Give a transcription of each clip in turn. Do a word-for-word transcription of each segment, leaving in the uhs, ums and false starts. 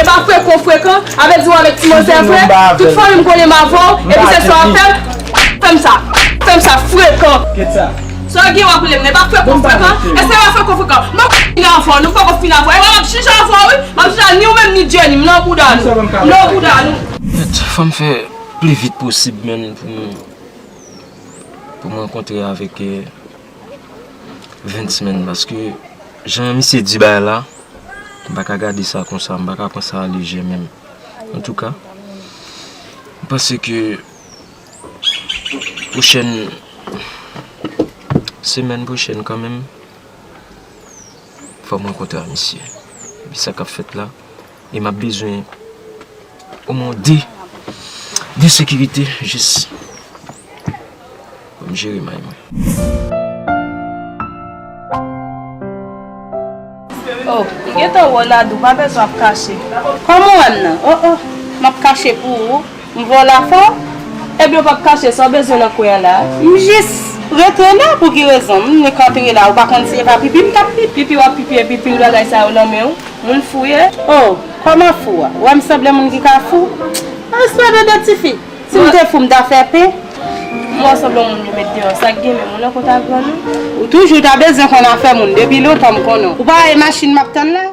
E pa frekan, frekan, avè di w avèk ti manzè vre, tout fanmi m konnen m avè w, epi se sa w ap fè m, fè m sa, fè m sa, frekan. Sa w gen w ap rele m, e pa frekan, frekan, èske e pa frekan, frekan? Mwen fin avè w, nou poko fin avè w, e w ap chanje avè w, wi, m ap chanje ni ou menm ni Jenny, m nan bouda nou, m nan bouda nou. Mèt, fò m fè pli vit posib, menn, pou m, pou m rankontre avèk, eh, Vince, menn, paske jan misye di bagay la, m pa ka gade sa konsa, m pa ka pran sa alejè menm. Antouka, m panse ke pwochèn, semèn pwochèn kanmenm, fò m rankontre a misye. Epi sa k ap fèt la, e m ap bezwen omwen de, de sekirite, jis pou m jere may mwen. Oh, m gentan wè w Nadou, pa bezwen ap kache. Kòman w wè m nan? Oh, oh, m ap kache pou ou? M vòlafò? Ebyen, w p ap kache sa w bezwen nan kwen an la. M jis rete la, pou ki rezon? M nik antre la, ou pa konn si e pa pipi m t ap pipi? Pipi w ap pipi epi pil bagay sa yo nan men w? Moun fou w ye? Oh, kòman fou a? Ou wè m sanble moun ki ka fou? Respè dede tifi. Si m te fou, m ta fè pen. M wè w sanble yon moun yo met deyò, sa k gen menm, ou nan kont a grann ou? Ou toujou ta bezwen konn afè moun, depi lontan m konnen w. Ou pa wè e machin m ap tann la?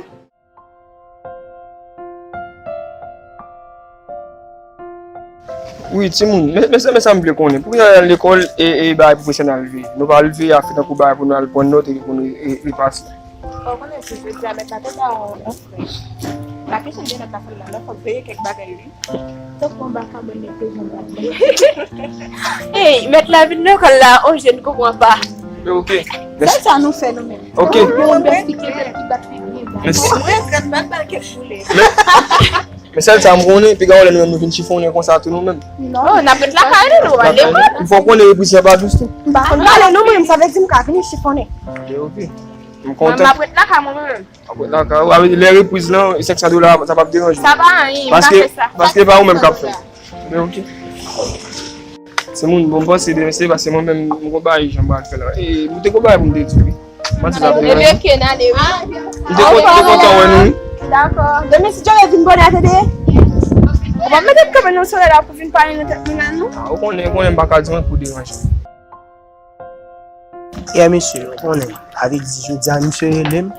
Wi, timoun, men, men sa, men sa m vle konnen. Poukisa y al lekòl e, e bagay pwofesè n al veye? Nou pa al veye afè tankou bagay pou nou al pran nòt epi pou nou re-, re-, repase. Bon, konnen si jodi a mèt la te ba w yon frè. La kesyon de nòt la fè l la, lè fòk veye kèk bagay, wi. Tankou anba kabann nèg te janm pale. Ey, mèt la vin lekòl la, on jèn konprann pa. Men oke. Sèl sa nou fè nou menm. Oke. Yon bèl ti kenbe ki bat li byen ba. Men si Mwen, grann bat bal kèk boule. Men, men sèl sa m konnen, piga w lè nou menm nou vin chifonnen konsa tou nou menm. Non. Oh, n ap ret lakay nou, nou pa lekòl. M fè w konnen repriz la pa dous tou. M pa konn pale non mwen, sa vle di m ka vini chifonnen. Men oke. M kontan. M ap ret lakay mwen menm. Apre la, ka, ou ap lè repriz lan, senk san dola, sa p ap deranje w. Sa pa anyen, m pa fè sa. Paske, paske pa ou menm k ap fè. Men oke. Se moun, bon, m panse demen se paske mwen menm, m gon bagay jan m pral fè la. E, m te gon bagay pou m te di w, wi. M panse sa ap deranje w. Ebyen, oke, n ale, wi. M te kontan, te kontan wè nou, wi. Dakò. Demen, si Dye vle, vin bonè, tande. Ou pa mete m kanpe nan solèy la pou vin pale nan tèt mwen la, non? Ah, ou konnen, ou konnen m pa ka di anyen pou deranje w. Yè, mesye, ou konnen, sa vle di, jodi a, misye rele m,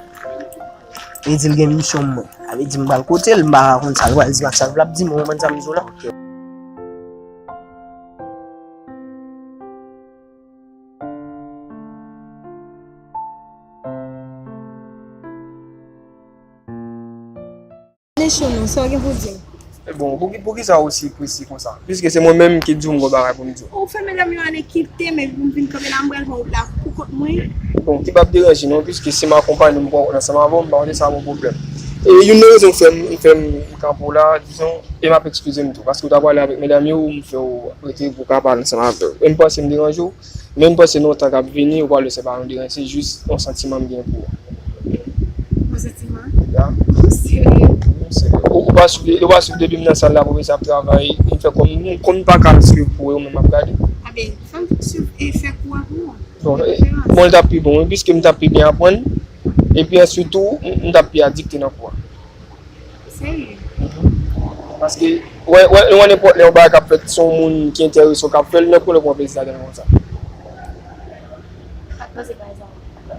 li di l gen misyon mwen. Sa vle di, m pral kote l, m pa ka konn sa l pral di m ak sa l pral di m, ou konprann sa m di w la? Decho non, sa w gen pou di m? Bon, pou ki, pou ki sa w osi prese konsa? Piske se mwen menm ki di w m gon bagay pou m di w. Ou fè medam yo ale kite m epi pou m vin kanpe la, m pral pran wout la pou kont mwen. Bon, ki p ap deranje non, piske si m akonpaye w, m pran wout ansanm avè w, m pa wè sa gon pwoblèm. E youn nan rezon k fè m, fè m kanpe w la, dizon, e m ap eskize m tou, paske w ta prale avèk medam yo, m fè w rete pou w ka pale ansanm avè w. E m panse m deranje w? Men m panse nan yon tan k ap vini, ou pral wè se pa yon deranje, se jis yon santiman m gen pou ou. Yon santiman? Ya. Ou serye? M serye. Ou, ou pa swiv, ou pa swiv depi m nan sal la, pwofesè ap travay, m fè kòm, kòm m pa ka swiv pou ou, ou menm ap gade. Aben, fè m swiv e fè kou a pou ou. Bon, e, bon, l t ap pi bon, wi, piske m t ap pi byen aprann, epi answit tou, m, m t ap pi adikte nan kou a. Serye? Paske, wè, wè, wè, nenpòt lè yon bagay k ap fèt, se yon moun ki enterese w k ap fè l, nan pwen w pran plezi ladan l konsa.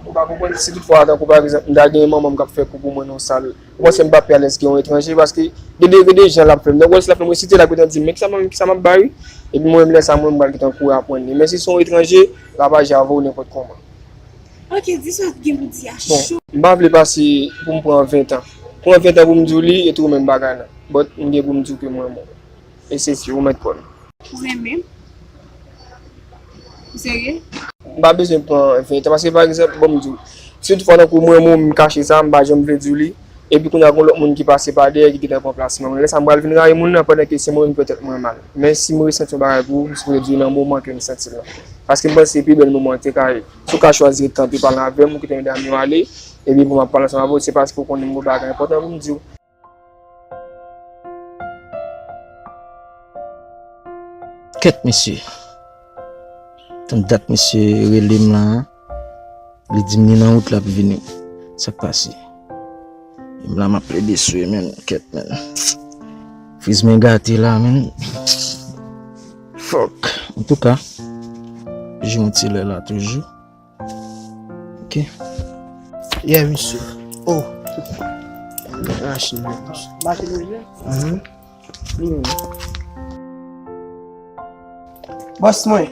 Ou pa konprann, si toutfwa, tankou pa egzanp, m ta gen manman m k ap fè kou pou mwen nan yon sal, ou panse m p ap pi alèz ke yon etranje, paske gen de, gen de jan l ap fè m. Donk, wè, si l ap fè m resite, l ap gentan di m, men kisa m, kisa m ap bay, wi? Epi mwen menm, lè sa, mwen, m pral gentan kouri aprann li. Men si se yon etranje, l ap aji avè w nenpòt kòman. Ok, di sa w gen pou di a cho. Bon, m pa vle pase pou m pran ven tan. Pran ven tan pou m di w li, e tou menm bagay la. But m gen pou m di w ke m renmen w. E se si ou mèt kwè m. Ou renmen m? Ou serye? M pa bezwen pran ven tan, paske pa egzanp, bon, m di w, si toutfwa tankou mwen, mwen, m kache sa, m pa janm vle di w li, epi kounye a gon lòt moun ki pase pa dèyè, ki gentan pran plas mwen. Lè sa, m pral vin rayi moun nan, pandan ke se mwen menm ki fè tèt mwen mal. Men si m resanti yon bagay pou ou, m sipoze di w nan moman ke m santi l lan. Paske m panse pi bèl moman an te ka ye. Si w ka chwazi ret kanpe pale avè m, ou kite medam yo ale, epi pou m ap pale ansanm avè w, se paske w konnen m gon bagay enpòtan pou m di w. Kèt, mesye. Tann dat misye rele m la, li di m li nan wout l ap vini. Sa k pase? M la m ap plede swe, menn. Kèt, menn. Friz mwen gate la, menn. Fuck. Antouka, jwe yon ti lè la toujou. Ok. Yeah, misye. Oh. Machin nan. Machin nan, wi. Mhm. Bòs mwen.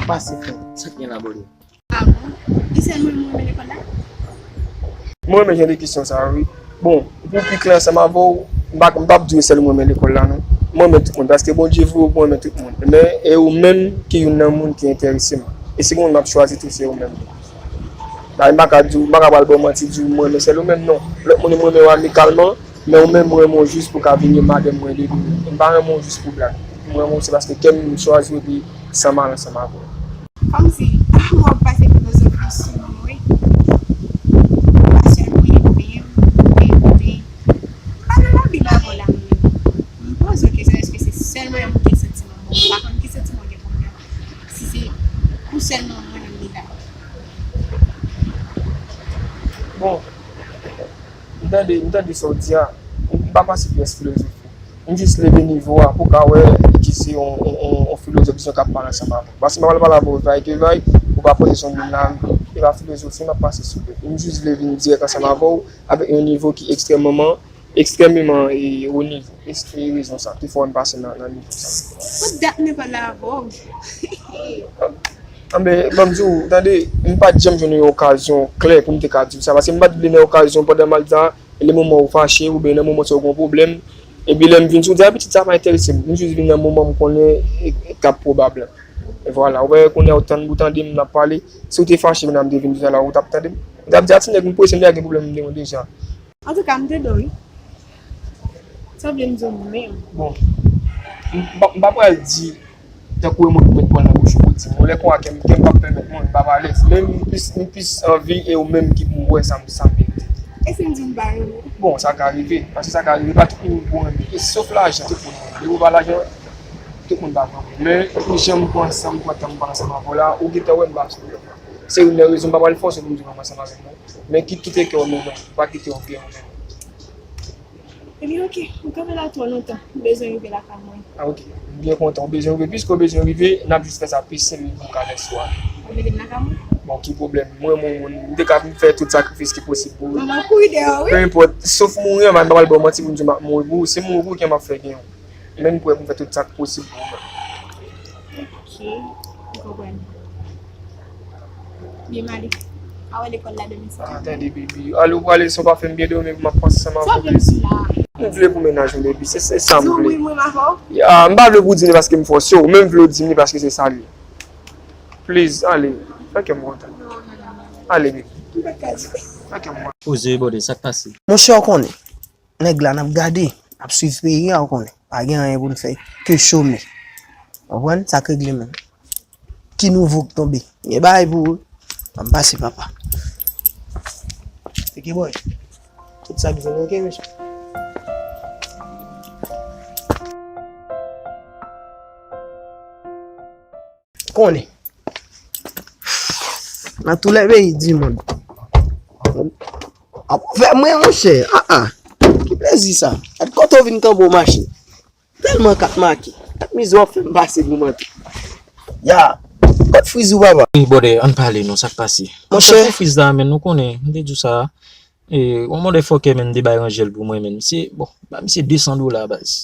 Pase, frè. Sa k gen la, bòs? Ah bon? E sèl mwen mwen renmen lekòl la? Mwen renmen jan de kesyon sa a, wi. Bon, pou pi klè ansanm avè w, m pa, m p ap di w e sèl mwen renmen lekòl la, non. Mwen renmen tout moun, paske Bondye vle w pou w renmen tout moun. Men, e ou menm ki youn nan moun ki enterese m. E si gen moun m ap chwazi tou, se ou menm. Dayè, m pa ka di w, m pa ka pral ba w manti, di w mwen renmen sèl ou menm, non. Lòt moun, mwen renmen yo amikalman, men ou menm, mwen renmen w jis pou w ka vin gen madanm mwen depi. M pa renmen w jis pou blag. Mwen renmen w se paske kè m chwazi w epi san mal ansanm avè w. Kòmsi, w ap pase filozofi sou mwen, wi. Pa sèl mwen, men, men, men. M pa nan lavi la, bon, la, mwen. M poze w kesyon, èske se sèl mwen menm ou gen santiman? Bon, m pa konn ki santiman w gen pou mwen. Si se pou sèl mwen, mwen menm li la. Bon, m tande, m tande sa w di a. M pa pase pyès filozofi. M jis leve nivo a pou w ka wè ki se yon, yon, yon, yon filozòf, disons, k ap pale ansanm avè w. Paske m pa pral pale avè w vay ke vay, ou pa panse se yon moun la, e pa filozofi m ap pase sou li. M jis vle vin dirèk ansanm avè w avèk yon nivo ki ekstrèmeman, ekstrèmeman, e, wo nivo. E se rezon sa ki fè m pase nan, nan nivo sa. Kot dat m te pale avè w? Anben, ban m di w, tande, m pa t janm jwenn yon okazyon klè pou m te ka di w sa, paske m pa t vle nan okazyon pandan m al di sa, e le moman ou fache, oubyen nan moman sa ou gen yon pwoblèm, epi lè m vin sou di a, pitit sa pa enterese m, m jis vin nan moman m konnen e, e, k ap pwobab la. E vwala, ou wè kounye a ou tann, ou tande m n ap pale, si w te fache, pandan m te vin di sa la, ou t ap tande m? Ou t ap di, a ti nèg, m prese, m deja gen pwoblèm m te gen deja. Antouka, m tande w, wi. Sa w vle m di w menm? Bon, m, m pa, m pa pral di tankou e mwen ki met pwen nan bouch ou pou di m. Yon lè konsa kè m, kè m p ap pèmèt mwen, m p ap alèz. Men m plis, m plis anvi e ou menm ki pou wè sa m, sa m merite. E si m di w m pa renmen w? Bon, sa ka rive, paske sa ka rive, pa tout moun pou renmen. E sof lajan, tout moun renmen. Depi w pa lajan, tout moun pa renmen w. Men, pou jan m pran san m pran tan m pran ansanm avè w la, ou gentan wè m pa sou. Se youn nan rezon m pa pral fòse w pou m di w renmen ansanm avè m, non. Men kit kite kè w move, pa kite w gen yon. Ebyen, oke, m kanpe la twò lontan. M bezwen rive lakay mwen. A, oke. M byen kontan. Ou bezwen rive. Piske w bezwen rive, n ap jis fè sa pi senp pou w ka lèse w ale. Ou mete m lakay mwen? Bon, ki pwoblèm? Mwen, mwen, mwen, m te ka fè tout sakrifis ki posib pou ou. Mwen, mwen kouri dèyè w, wi. Pe enpòt, sof mouri, m pa pral ba w manti pou m di w m ap mouri pou ou. Se mouri pou ou kè m ap fè gen yon. Men m prè pou m fè tout sa k posib pou ou menm. Ok, m konprann. Byen, m ale. A wè lekòl la demen swa. A, tande, baby. Ale, ou prale, si w pa fè m byen demen, m ap panse sa m ap fè. Sa w vle m di la? M vle pou mennaj ou, baby. Se, se sa m vle. Di w wi, mwen, m avè w? Ya, m pa vle pou w di m li paske m fòse w. Men m vle w di m li paske se sa l ye. Please, ale. Fè kè m kontan. Non, non, non, non. Ale, baby. M pa ka di. Fè kè m kontan. Poze, bòde, sa k pase? Monchè, w konnen. Nèg la n ap gade, n ap swiv peyi a, ou konnen. Pa gen anyen pou n fè ke chome. Konprann? Sa k regle menm. Ki nouvo k tonbe? Gen bagay pou ou. Ban m pase, papa. Teke boy. Tout sa k vini, ok, mesye? Konnen. Nan tou lè peyi di mond. Ap fè mwen, monchè. Ah, ah. Ki plezi sa? Gad kote w vin kanpe w mache. Tèlman kat make. Gad mizè w ap fè m pase pou mante. Ya. Kot friz ou, papa? Wi, bòdè, ann pale non, sa k pase? Monchè. Sa pou friz la, men nou konnen, m te di w sa. E, yon mòdè fòkè, men, m te bay Ranjèl pou mwen, men. Misye, bon, ba misye de san dola, baz.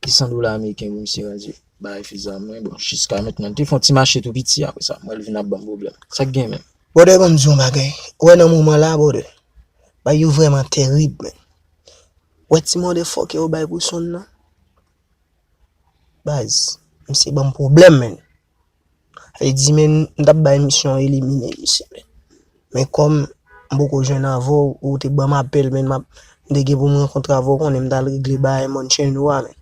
De san dola ameriken pou misye ranze. Bay fiza mwen, bon, jiska mentnan, li te fè yon ti mache tou piti, apre sa, m wè l vin ap ban m pwoblèm. Sa k gen menm? Bòdè, ban m di w yon bagay. Ou wè nan moman la, bòdè, bagay yo vrèman tèrib, men. Ou wè ti mòdè fòkè yo bay pou Sonn nan? Baz, misye ban m pwoblèm, men. Sa vle di, men, m t ap bay misyon elimine misye, men. Men kòm m poko jwenn avè w, ou te ban m apèl, men m ap, m te gen pou m rankontre avè w, konnen m t al regle bagay Moncheno a, men.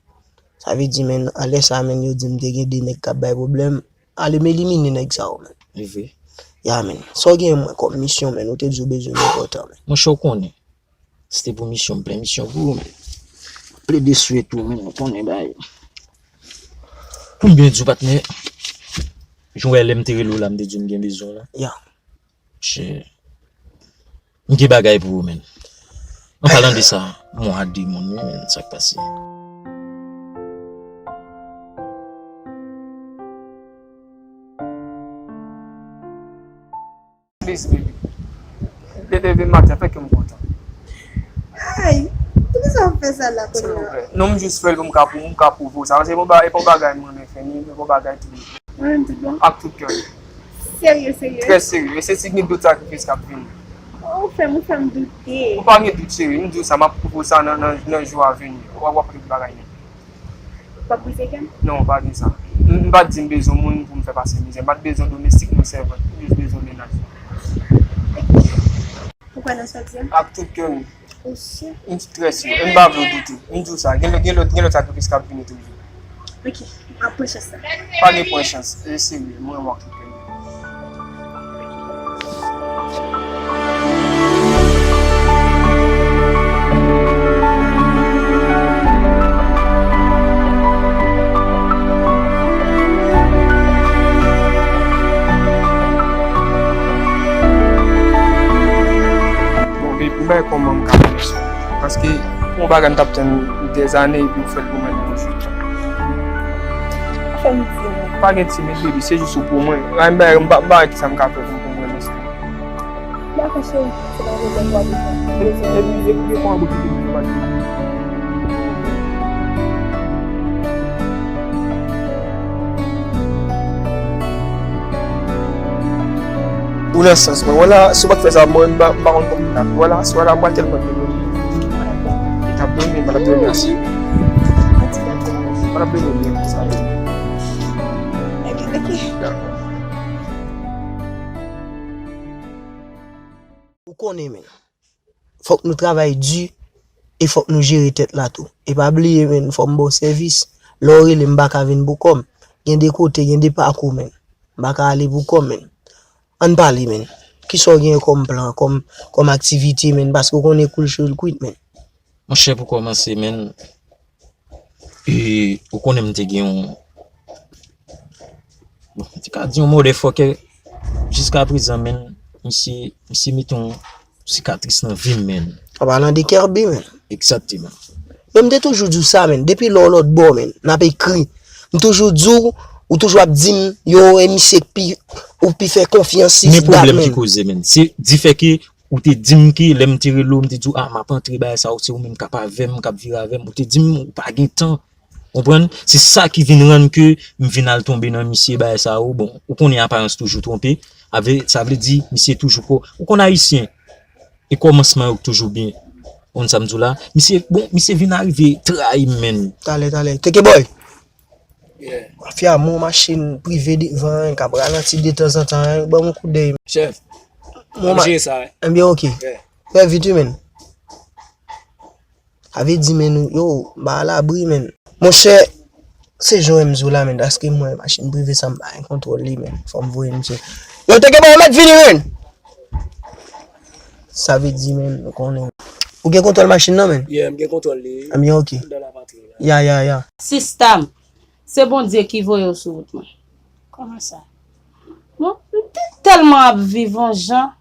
Sa vle di, men, anlè sa, men, yo di m te gen de nèg k ap bay pwoblèm. Ale m elimine nèg sa yo, men. Li vre? Ya, men. Sa w gen mwen kòm misyon, men, ou te di w bezwen m enpòtan, men. Monchè, w konnen. Se te pou misyon, m plen misyon pou ou, men. Plede sou tou, men, ou konnen bagay. Pou m byen di w, patnè, jan w wè lè m te rele w la, m te di w m gen bezwen w la. Ya. Monchè, m gen bagay pou ou, men. An palan de sa, mwen a de moun wi, men sa k pase. Please, baby. Leve, leve maten, fè kè m kontan. Ay, poukisa w ap fè sa la kounye a? Silvouplè. Non, m jis fè l pou m ka, pou m ka pwouve w sa. Paske e pa yon ba-, e pa yon bagay m renmen fè, ni e pa yon bagay tou. Ou renmen tout bon? Ak tout kè m. Serye, serye? Trè serye. E se ti gen dout sakrifis k ap vini. Ou fè m, ou fè m doute. Ou pa gen dout, cheri. M di w sa, m ap pwouve w sa nan, nan, nan jou a vini. W ap, w ap wè tout bagay nèt. W ap brize kè m? Non, pa gen sa. M, m pa t di m bezwen moun pou m fè pase mizè. M pa t bezwen domestik, non, sèvant. M jis bezwen mennaj. Ou kwè nan sa w di a? Ak tout kè m. Ou si? M trè si. M pa vle w doute. M di w sa. Gen lòt, gen lòt, gen lòt sakrifis k ap vini toujou. Ok. M ap pran chans la. Pa gen pran chans. E serye. Mwen, mwen ak tout kè m. Bon, e pou bay kòman m ka fè sa? Paske yon bagay m t ap tann dèzane epi w fè l pou mwen nan yon jou. Fè m di mwen. Pa gen timid, baby, se jis ou pou mwen. Ay, m bay, m pa, m pa wè kisa m ka fè pou, pou mwen, mesye. Dakò, cheri, se pa pwoblèm, w ap bezwen. Epi, epi, epi, kòman pou kite m, m pa t Ou nan sans mwen. Wala, si w pa t fè sa, mwen, m pa, m pa konn kòman m t ap. Wala, si wala, m pa tèlman byen dòmi. M t ap dòmi, m pa t ap dòmi ase. M pa t ap dòmi byen konsa. Ok, ok. Dakò. Ou konnen, men. Fòk nou travay di e fòk nou jere tèt la tou. E pa bliye, men, fò m ba w sèvis. Lè w rele m, m pa ka vin pou kò m. Gen de kote, gen de pakou, men. M pa ka ale pou kò m, men. Ann pale, men. Kisa w gen kòm plan, kòm, kòm aktivite, men? Paske w konnen kou l cho, l kwit, men. Monchè, pou kòmanse, men, e, ou konnen m te gen yon, bon, m te ka di yon motherfucker, jiska prezan, men, misye, misye mete yon sikatris nan vi m, men. An palan de Kerby, men. Egzakteman. Men m te toujou di w sa, men. Depi lè w lòt bò, men, n ap ekri. M toujou di w, ou toujou ap di m, yo, e misye k pi, ou pi fè konfyans, sis dat, men. Men pwoblèm ki koze, men. Se difè ke Ou te di m ke lè m te rele w, m te di w, a, m ap antre bagay sa yo, se ou menm k ap avè m, k ap vire avè m. Ou te di m ou pa gen tan. Konprann? Se sa ki vin rann ke m vin al tonbe nan misye bagay sa yo. Bon, ou konnen aparans toujou twonpe. Avè, sa vle di, misye toujou ko-, ou konn ayisyen. E kòmansman yo k toujou byen. Ou konn sa m di w la? Misye, bon, misye vin arive trayi m, menn. Talè, talè. Teke boy! Yeah. Mafya, m yon machin prive devan, k ap ralanti detanzantan, ban m yon koudèy. Chèf, m ap jere sa, wi. Ebyen, ok. Yeah. Fè vit, wi, menn. Sa vle di, menn, yo, m pa alabri, menn. Monchè, se jan w wè m di w la, menn, paske mwen, machin prive sa, m pa gen kontwòl li, menn. Fò m voye misye. Yo, teke ba w mèt vini, menn! Sa vle di, menn, ou konnen. Ou gen kontwòl machin nan, menn? Yeah, m gen kontwòl li. Ebyen, ok. Andan la patri la. Ya, ya, ya. Sista m, Se Bondye ki voye w sou wout mwen. Kòman sa? Bon, m te tèlman ap viv yon jan,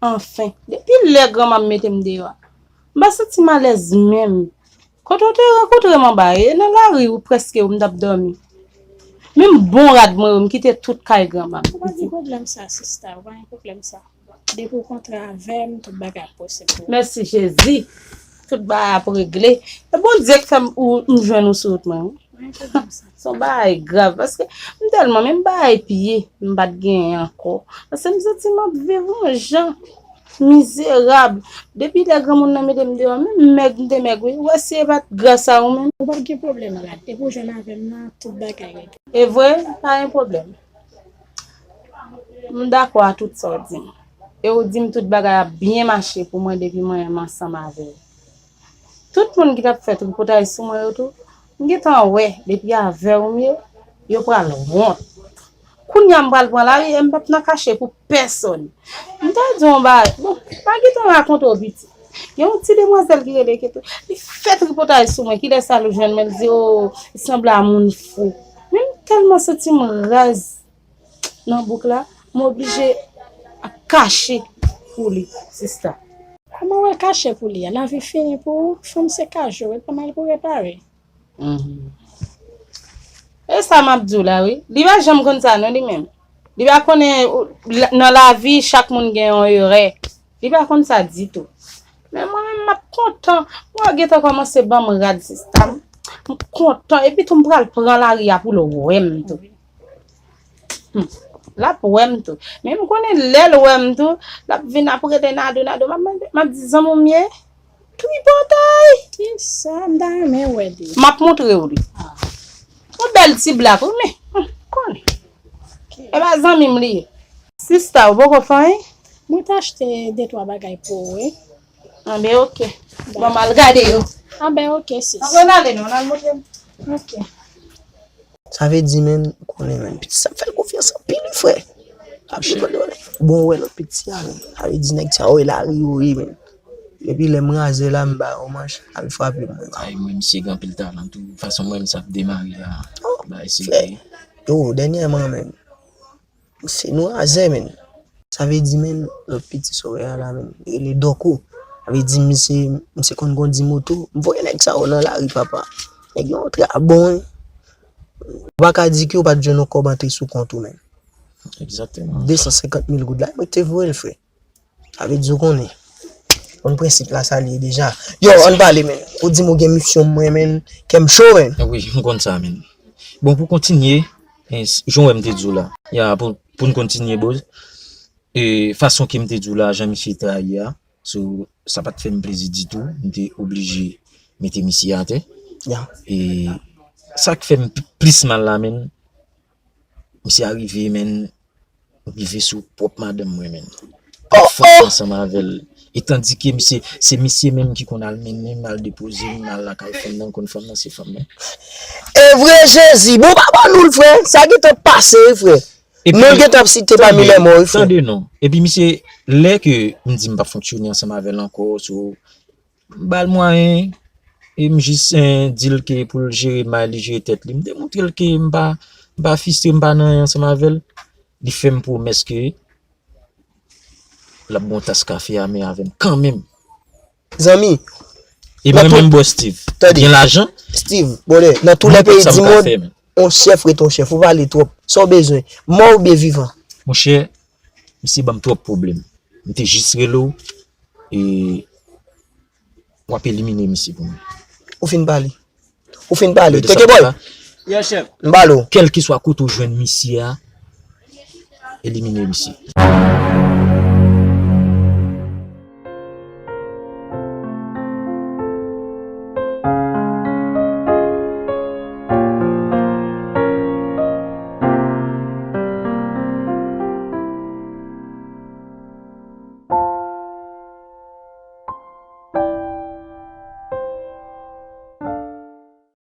anfen. Depi lè granma m mete m deyò a, m pa santi m alèz menm. Kote w te rankontre m anba, e nan lari ou prèske ou m t ap dòmi. Menm bon rad mwen yo, m kite tout kay granma m. Ou pa gen pwoblèm sa, sista, ou pa gen pwoblèm sa. Depi w kontre avè m, tout bagay ap posib pou ou. Mèsi Jezi. Tout bagay ap regle. E Bondye k fè m, ou, m jwenn ou sou wout mwen, wi. Mwen kontan sa. Se yon bagay grav, paske m tèlman, menm bagay pye, m pa t genyen ankò. Paske m santi m ap viv yon jan mizerab. Depi lè granmoun nan mete m deyò, menm mèg m te mèg, wi. Ou wè si e pa t gras a ou menm. Ou p ap gen pwoblèm, rad. Depi w jwenn avè m nan, tout bagay regle. E vre, pa gen pwoblèm. M dakò a tout sa w di m. E w di m tout bagay ap byen mache pou mwen depi mwen menm ansanm avè w. Tout moun ki t ap fè tripotay sou mwen yo tou, m gentan wè depi avè w m ye, yo pral wont. Kounye a m pral pran lari e m p ap nan kache pou pèsonn. M ta di w yon bagay, bon, m pa gentan rakonte w piti. Gen yon ti demwazèl ki rele Keto. Li fè tripotay sou mwen. Kilès sa l jwenn mwen, l di, o, li sanble a moun fou. Men m tèlman santi m raz nan bouk la, m oblije ap kache pou li, sista. Kòman w wè l kache pou li a? Lavi fini pou ou, fanm se kajou, e pa mal pou repare. Mhm. E sa m ap di w la, wi. Li pa janm konn sa, non, li menm. Li pa konnen, ou, la, nan lavi, chak moun gen yon erè. Li pa konn sa ditou. Men mwen menm, m ap kontan. Mwen gentan kòmanse ban m rad, sista m. M kontan. Epi tou, m pral pran lari a pou l wè m tou. Hmm. L ap wè m tou. Men m konnen lè l wè m tou, l ap vin ap rele Nado, Nado. M ap mande, m ap di, zanmi w m ye? Tripotay! Kisa m ta renmen wè li. M ap montre w li. Ah. Yon bèl ti blak, wi, men, hmm, konnen. Ok. E pa zanmi m li ye. Sista, ou poko fè anyen? Mwen t achte de twa bagay pou ou, wi. Anben, ok. Bon, m al gade yo. Anben, ok, sis. Ann ale non, n al montre m. Ok. Sa vle di, menn, ou konnen, menn, pitit sa ap fè l konfyans anpil, wi, frè. Ap bon, wè lòt pitit sa, menn. Sa vle di, nèg sa, wi, lari yo ye, menn. Depi lè m razè la, m ba yo manch, al frape mwen. Ay, mwen, misye gen anpil talan tou. Fason mwen, m sa ap demare a. Oh, bay frè. Yo, dènyèman, menn. Se nou razè, menn. Sa vle di, menn, lòt pitit sa w wè a la, menn, li rele Dòko. Sa vle di, misye, misye konn kondi moto. M voye nèg sa yo nan lari, papa. Nèg yo antre a bon, wi. Ou pa ka di ke w pa t jwenn yon kòb antre sou kont ou, menn. Egzakteman. De san senkant mil goud la, mwen te voye l, frè. Sa vle di, ou konnen. Konn prensip la, sa l ye deja. Yo, ann pale, menn. Ou di m ou gen misyon mwen, menn. Kè m cho, menn. Wi, m konn sa, menn. Bon, pou kontinye, eh, s-, jan w wè m te di w la. Ya, pou, pou n kontinye, bro. E fason ke m te di w la, jan misye trayi a, so, sa pa t fè m plezi ditou. M te oblije mete misye atè. Ya. E sa k fè m p-, plis mal la, menn, misye arive, menn, rive sou pwòp madanm mwen, menn. Oh, oh! Fanm ansanm avè l. E tandike misye, se misye menm ki konn al mennen m, al depoze m, al lakay fanm nan, konn fanm nan se fanm nan. E vre, Jezi! Bon, pa ban nou l, frè. Sa gentan pase, wi, frè. Epi, non, l gentan ap site pami lè mò, wi, frè. Tande non. Epi misye, lè ke m di m p ap fonksyone ansanm avè l ankò, so, m ba l mwayen, e m jis, eh, di l ke pou l jere may li, jere tèt li. M te montre l ke m pa, m pa fistre, m pa nan anyen ansanm avè l. Li fè m pwomès ke l ap bon tas kafe a, men avè m kanmenm. Zanmi, e mwen menm, bò Steve, tande, gen lajan. Steve, bonè, nan tou lè peyi di mond, yon chèf ret yon chèf, ou pale twòp. Sa w bezwen? Mò oubyen vivan? Monchè, misye ban m twòp pwoblèm. M te jis rele w, e w ap elimine misye pou mwen. Ou fin pale. Ou fin pale. Teke bòy. Yes, chèf. M pale w. Kèlkeswa kote w jwenn misye a, elimine misye.